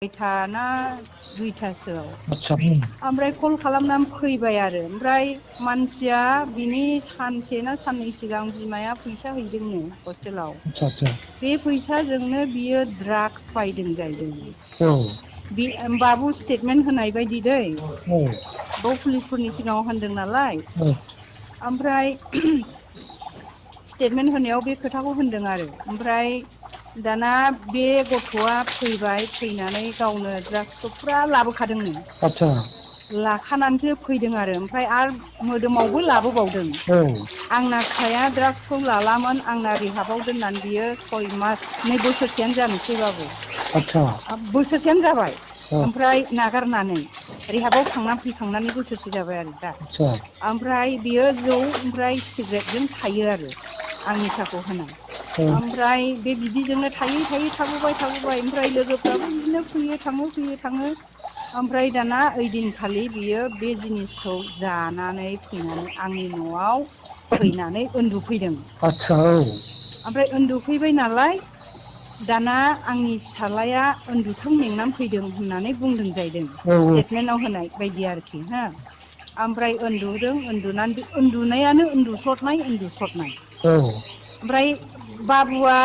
ना 2टासोआव आतसा ओमफ्राय कल खालामनानै फैबाय आरो ओमफ्राय मानसिया बिनि सानसे ना साननै सिगां बिमाया फैसा हैदोंनो हस्टेलाव आतसा बे फैसाजोंनो बियो ड्राग्स बायदों जाहैदों औ बे बाबु स्टेटमेन्ट होनाय बायदि दै औ बाव पुलिसफोरनि सिगाङाव होनदों नालाय ओमफ्राय स्टेटमेन्ट होनायाव बे खोथाखौ होनदों आरो ओमफ्राय दाना बे गथ'आ फैबाय फैनानै गावनो ड्राग्सखौ फुरा लाबोखादोंनो आतसा लाखानानैसो फैदों आरो मोदोमावबो लाबोबावदों औ आंना फिसाया ड्राग्सखौ लालामोन आंना रिहाबाव दोननानै बियो 6 मास 2 बोसोरसेयानो जानोसै बाबु आतसा बोसोरसेयानो जाबाय औ ओमफ्राय नागारनानै रिहाबाव थांनानै फैखांनानै बोसोरसे जाबाय आरो दा आतसा ओमफ्राय बियो जौ ओमफ्राय सिगारेटजों थायो आरो आं निसाखौ होनाय औ ओमफ्राय बे बिदिजोंनो थायै थायै थाबोबाय ओमफ्राय लोगोफ्राबो बिदिनो फैयो थाङो ओमफ्राय दाना ओइदिनखालि बियो बे जिनिसखौ जानानै फैनानै आंनि न'आव फैनानै उन्दुफैदों आतसा औ ओमफ्राय उन्दुफैबाय नालाय दाना आंनि फिसाज्लाया उन्दुथों मेंनानै फैदों होननानै बुंदों जाहैदों औ स्टेटमेन्टाव होनाय बायदि आरोखि हो ओमफ्राय उन्दुदों उन्दुनानै उन्दुनायानो उन्दुस्रदनाय ओमफ्राय बाबुआ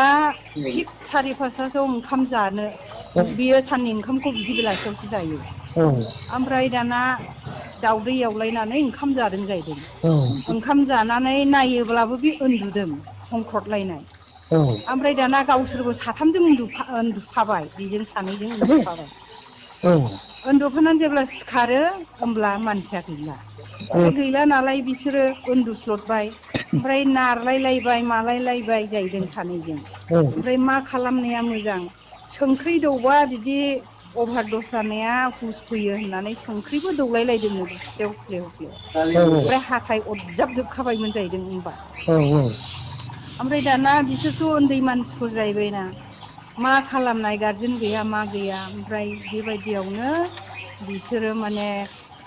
थिग 4:30 ओंखाम जानो बियो साननि ओंखामखौ बिदि बेलासियावसो जायो ओमफ्राय दाना दावदै एवलायनानै ओंखाम जादों जाहैदों ओंखाम जानानै नायोब्लाबो बे उन्दुदों खंख्रदलायनाय ओमफ्राय दाना गावसोरबो साथामजों उन्दुफाबाय बेजों सानैजों उन्दुफाबाय उन्दुफानानै जेब्ला सिखारो होमब्ला मानसिया गैला ओमफ्राय गैला नालाय बिसोरो उन्दुस्लदबाय ओमफ्राय नारलायलायबाय मालायलायबाय जाहैदों सानैजों ओमफ्राय मा खालामनाया मोजां संख्रि दौबा बिदि अभार दस जानाया हुस फैयो होननानै संख्रिबो दौलायलायदोंनो गुस्थियाव हुफ्ले हुफ्ले ओमफ्राय हाथाय अरजाबजोबखाबायमोन जाहैदों होनबा ओमफ्राय दाना बिसोरथ' उन्दै मानसिफोर जाहैबायना मा खालामनाय गारजेन गैया मा गैया ओमफ्राय बेबायदियावनो बिसोरो माने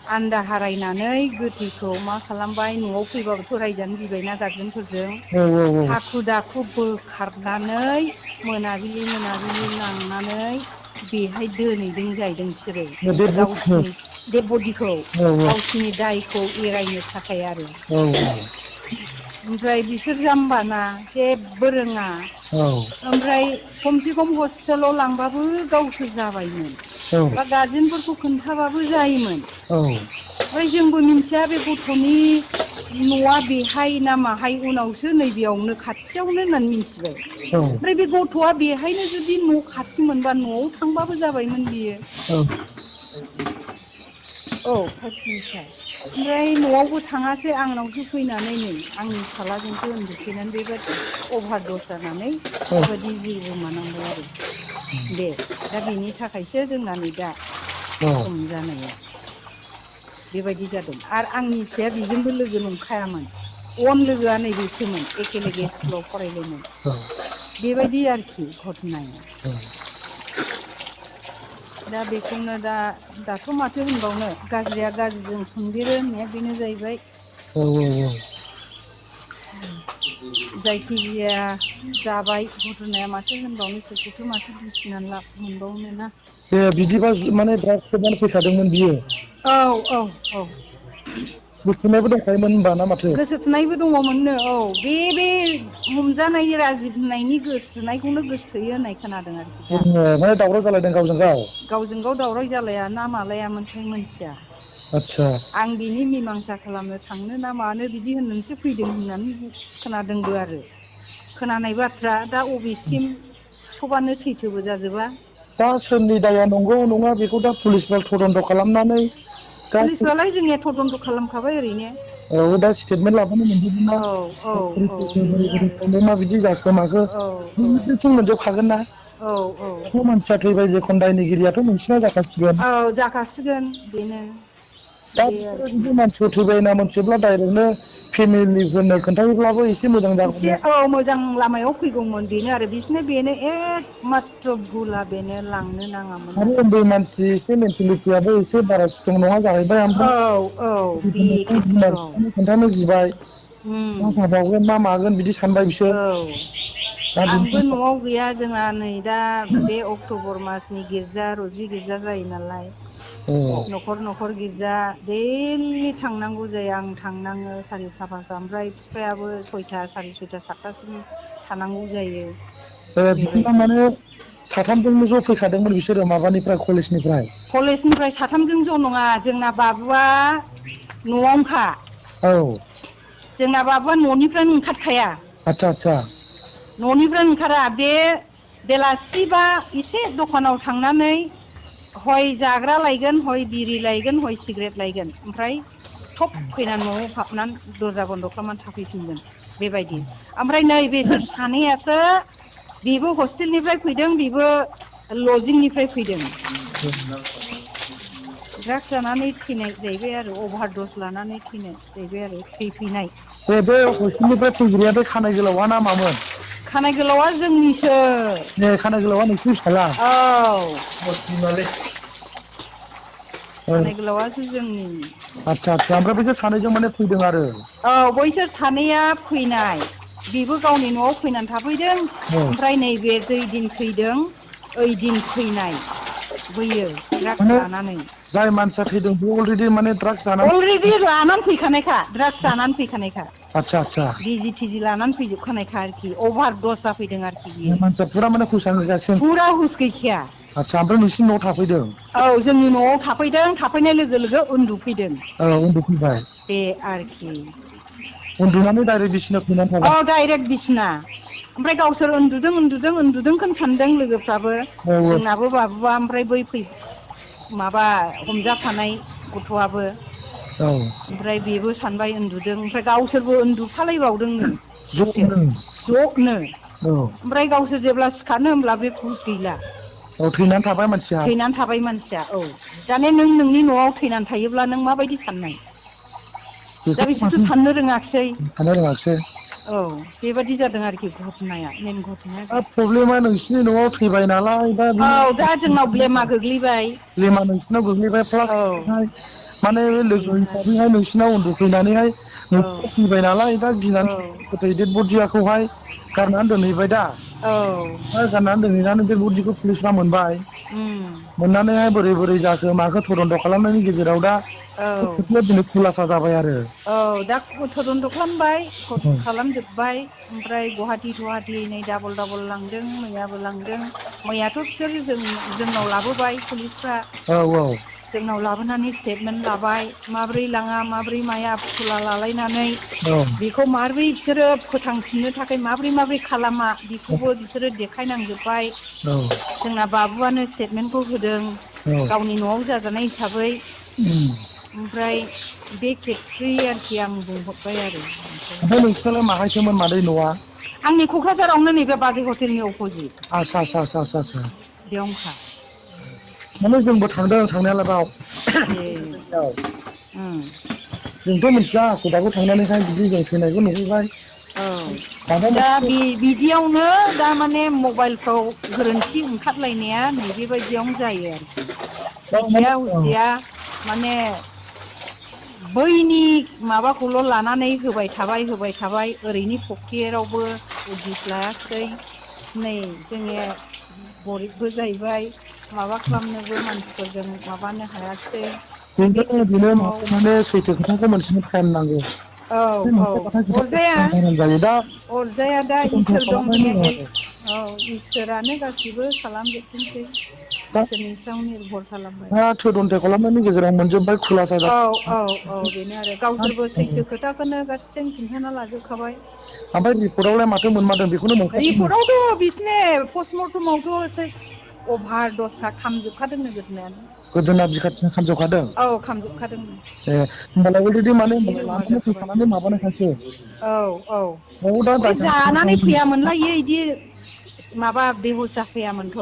आन्दा हारायनानै गोथैखौ मा खालामबाय न'आव फैबाबोथ' रायजानो गिबायना गारजेनफोरजों हाखु दाखु बोखारनानै मोनाबिलि लांनानै बेहाय दोनहैदों जाहैदों बिसोरो गावसिनि देद बडिखौ गावसिनि दायखौ एरायनो थाखाय आरो ओमफ्राय बिसोर जाम्बाना जेबो रोङा ओमफ्राय खमसे खम हस्पिटालाव लांबाबो गावसोर जाबायमोन बा गारजेनफोरखौ खोन्थाबाबो जायोमोन ओमफ्राय जोंबो मिथिया बे गथ'नि न'आ बेहाय ना माहाय उनावसो नैबेयावनो खाथियावनो होननानै मिथिबाय ओमफ्राय बे गथ'आ बेहायनो जुदि न' खाथि मोनबा न'आव थांबाबो जाबायमोन बियो औ 5 सेमिस्टार ओमफ्राय न'आवबो थाङासै आंनावसो फैनानै नै आंनि फिसाज्लाजोंसो उन्दुफैनानै बेबायदि अभार दस जानानै बेबायदि जिउ गोमानांबाय आरो दे दा बेनि थाखायसो जोंना नै दा हमजानाया बेबायदि जादों आरो आंनि फिसाया बेजोंबो लोगो नंखायामोन अन लोगोआ नैबेसोमोन एखेलेगे स्कुलाव फरायलायनाय बेबायदि आरोखि घटनाया दा बेखौनो दाथ' माथो होनबावनो गाज्रिया गाज्रिजों सनदेरो होननाया बेनो जाहैबाय जायखिजाया जाबाय घटनाया माथो होनबावनो सोरखौथो माथो दुसिनानै लाब मोनबावनो ना दे बिदिबा माने ड्राग्स सोबनानै फैखादोंमोन बियो औ गोसोथोनायबो दंखायोमोन होनबा ना माथो गोसोथोनायबो दङमोननो बे हमजानाय राजिब होननायनि गोसोथोनायखौनो गोसोथोयो होननाय खोनादों आरोखि दा माने दावराव जालायदों गावजों गाव गावजों गाव दावराव जालाया ना मालायामोनथाय मोनथिया आतसा आं बिनि मिमांसा खालामनो थांनो ना मानो बिदि होननानैसो फैदों होननानै खोनादोंबो आरो खोनानाय बाथ्रा दा बबेसिम सबानो सैथोबो जाजोबा दा सोरनि दाया नंगौ नङा बेखौ दा पुलिसफ्रा तदन्त' खालामनानै पुलिसफ्रालाय जोंनिया तदन्त' खालामखाबाय ओरैनो औ दा स्टेटमेन्ट लाबानो मोनजोबगोन औ औ औ बेनो आरो ना माबायदि जाखो माखो औ औ मोनजोबखागोन ना औ औ दाथ' मानसिया थैबाय जेखन दायनिगिरियाथ' नोंसिना जाखासिगोन औ जाखासिगोन बेनो दा बे बिसोरो आरोखि जुदि मानसिफोर थैबाय होनना मोनथियोब्ला डाइरेक्टनो फेमिलिफोरनो खोन्थायोब्लाबो एसे मोजां एसे जागौमोन मोजां लामायाव फैगौमोन बेनो आरो बिसोरनो बेनो एकमात्र भुला बेनो लांनो नाङामोन आरो उन्दै मानसि एसे मेन्टेलिटियाबो एसे बारा स्ट्रं नङा जाहैबाय औ बे खेथ्रआव खोन्थानो गिबाय उम मा जाबावगोन मा मागोन बिदि सानबाय बिसोर औ आंबो न'आव गैया जोंहा नै दा बे अक्ट'बर मासनि गिर्जा रजि गिर्जा जायो नालाय न'खर गिर्जा दैलि थांनांगौ जायो आं थांनाङो 4टा 5टा ओमफ्राय बिफायाबो 6टा 6:30 7टासिम थानांगौ जायो बिदिबा बेबायदि माने साथामजोंनो ज' फैखादोंमोन बिसोरो माबानिफ्राय कलेजनिफ्राय कलेजनिफ्राय 3जों ज' नङा जोंना बाबुआ न'आवनोखा औ जोंना बाबुआ न'निफ्रायनो ओंखारखाया आतसा न'निफ्राय ओंखारा बे बेलासिबा एसे दखानाव थांनानै हय जाग्रा लायगोन हय बिरि लायगोन हय सिगारेट लायगोन ओमफ्राय थब फैनानै न'आव हाबनानै दरजा बन्द' खालामनानै थाफैफिनगोन बेबायदि ओमफ्राय नै बेसोर सानैयासो बेबो हस्टेलनिफ्राय फैदों बेबो लजिंनिफ्राय फैदों ड्राग्स जानानै थैनाय जाहैबाय आरो अभार दस लानानै थैनाय जाहैबाय आरो थैफैनाय बे हस्टेलनिफ्राय फैग्राया बे खानाय गोलावा ना मामोन खानाय गोलावा जोंनिसो ए खानाय गोलावा नोंसिनि फिसाला औ खानाय गोलावासो जोंनि आतसा ओमफ्राय बिसोर सानैजों माने फैदों आरो औ बैसोर सानैया फैनाय बेबो गावनि न'आव फैनानै थाफैदों औ ओमफ्राय नैबे जै दिन थैदों ओइदिन फैनाय बैयो ड्राग्स माने लानानै जाय मानसिया थैदों बे अलरेडि माने ड्राग्स जानानै अलरेडि लानानै फैखानायखा ड्राग्स जानानै फैखानायखा आतसा बिजि थिजि लानानै फैजोबखानायखा आरोखि अभार दस जाफैदों आरोखि बियो मानसिया फुरा माने हुसानो गैयासिम फुरा हुस गैखाया आतसा ओमफ्राय नोंसिनि न'आव थाफैदों औ जोंनि न'आव थाफैदों थाफैनाय लोगो लोगो उन्दुफैदों औ उन्दुफैबाय बे आरोखि उन्दुनानै डाइरेक्ट बिसिनायाव फैनानै औ थाबाय डाइरेक्ट बिसिना ओमफ्राय गावसोर उन्दुदोंखौनो सानदों लोगोफ्राबो औ जोंनाबो बाबुआ ओमफ्राय बै माबा हमजाफानाय गथ'आबो औ ओमफ्राय बेबो सानबाय उन्दुदों ओमफ्राय गावसोरबो उन्दुफालायबावदोंनो दसे ज'नो ज'नो औ ओमफ्राय गावसोर जेब्ला सिखारनो होमब्ला बे हुस गैला औ थैनानै थाबाय मानसिया थैनानै थाबाय मानसिया औ दाने नों नोंनि न'आव थैनानै थायोब्ला नों माबायदि साननाय दा बेखौ बिसोरथ' माथो साननो रोङाखिसै साननो रोङाखिसै औ बेबादि जादों आरोखि घटनाया मेन घटनाया दा बे प्रब्लेमा नोंसिनि न'आव थैबाय नालाय दा औ दा जोंनाव ब्लेमा गोग्लैबाय ब्लेमा नोंसिनाव गोग्लैबाय प्लास औ माने लोगो बेनो आरो हिसाबैहाय नोंसिनाव उन्दुफैनानैहाय औ न'खराव फैबाय नालाय दा औ गिनानै गोथै डेड बडिखौहाय गारनानै दोनहैबाय दा औ गारनानै दोनहैनानै बे बडिखौ पुलिसफ्रा मोनबाय उम मोननानैहाय बोरै जाखो माखो थदन्त खालामनायनि गेजेराव दा औ खोथाया दिनै खुलासा जाबाय आरो औ दा थदन्त' खालामबाय खालामजोब्बाय ओमफ्राय गुवाहाटि नै डाबल लांदों मैयाबो लांदों मैयाथ' बिसोर जोंनाव लाबोबाय पुलिसफ्रा औ औ जोंनाव लाबोनानै स्टेटमेन्ट लाबाय माब्रै लाङा माब्रै माया फुथुला लालायनानै औ बेखौ माबोरै बिसोरो फोथांफिननो थाखाय माबोरै खालामा बेखौबो बिसोरो देखायनांजोबबाय औ जोंना बाबुआनो स्टेटमेन्टखौ होदों औ गावनि न'आव जाजानाय हिसाबै उम ओमफ्राय बे खेबस्रि आरोखि आं बुंहरबाय आरो ओमफ्राय नोंसोरनालाय माहायथोमोन मादै न'आ आंनि क'क्राझारावनो नैबे बाजै हटेलनि अप'जिट आसा बेयावनोखा माने जोंबो थांदों थांनायालाय बाव ए जायगायाव उम जोंथ' मिथिया दाबो थांनानैहाय बिदि जों थैनायखौ नुहैबाय औ दा माबा बिदियावनो दा माने मबाइलफ्राव गोरोन्थि ओंखारलायनाया नैबेबायदियावनो जायो आरोखि माने मिथिया हसिया माने बैनि माबाखौल' लानानै होबाय थाबाय ओरैनि पकेरावबो उदिस लायाखिसै नै जोंनि गरिबबो जाहैबाय माबा खालामनोबो मानसिफोरजों माबानो हायाखिसै बे बेनो खेथ्रआव माने सैथो खोथाखौ मोनथिनो टाइम नांगौ औ औ अरजाया जायो दा अरजाया दा कन्ट्रल इसोर दं खालामनायनि बेहाय उनाव औ इसोरानो गासिबो खालामजोबथोंसै दा इसोरनि सायाव निर्भर खालामबाय थोदन्थ खालामनायनि गेजेराव मोनजोबबाय खुलासा औ बेनो आरो गावसोरबो सैथो खोथाखौनो गासैबो खिन्थाना लाजोबखाबाय ओमफ्राय रिपर्टआवलाय माथो मोनमारदों बेखौनो मोनखादों रिपर्टआवथ' बिसिने पस्टमर्टमावथ' सेस अभार दसखा खामजोबखादोंनो गोदोनायानो गोदोना बिखाथिं खामजोबखादों औ खामजोबखादोंनो ए होमबालाय अलरेडि माने बिदि होनबालाय जमा लानानै जाखाबाय फैखानानै माबानायखासो औ दा बै दायया जानानै फैयामोनलाय इयो इदि माबा बेहुस जाफैयामोनथ'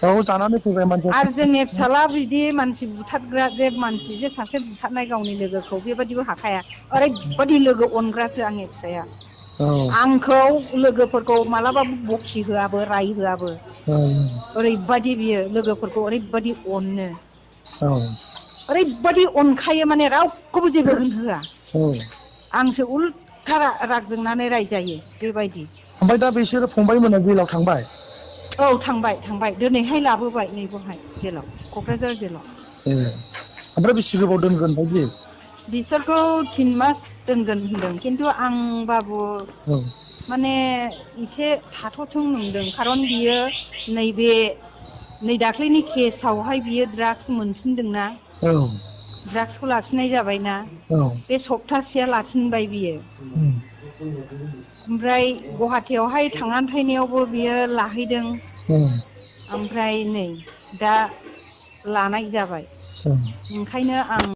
औ जानानै फैबाय आरो मानसिया जोंनि फिसाला बिदि मानसि बुथारग्रा जे मानसि जे सासे बुथारनाय गावनि लोगोखौ बेबायदिबो हाखाया ओरैबायदि लोगो अनग्रासो आंनि फिसाया औ आंखौ लोगोफोरखौ मालाबाबो बखि होआबो रायहोआबो औ ओरैबादि बियो लोगोफोरखौ ओरैबादि अनो औ ओरैबादि अनखायो माने रावखौबो जेबो होनहोआ औ आंसो उल्था राग जोंनानै रायजायो बेबायदि ओमफ्राय दा बिसोरो फंबाय मोना जेलाव थांबाय? औ थांबाय दिनैहाय लाबोबाय नैबहाय जेलाव क'क्राझार जेलाव। ए ओमफ्राय बेसे गोबाव दोनगोन बायदि? बिसोरखौ 3 मास दोनगोन होनदों खिन्थु आं बाबु औ माने एसे थाथ'थों नंदों खारन बियो नैबे नै दाख्लैनि केसावहाय बियो ड्राग्स मोनफिनदोंना। औ ड्राग्सखौ लाफिननाय जाबायना औ बे सप्तासेया लाफिनबाय बियो। उम ओमफ्राय गुवाहाटियावहाय थांनानै थायनायावबो बियो लाहैदों। उम ओमफ्राय नै दा लानाय जाबाय उम ओंखायनो आं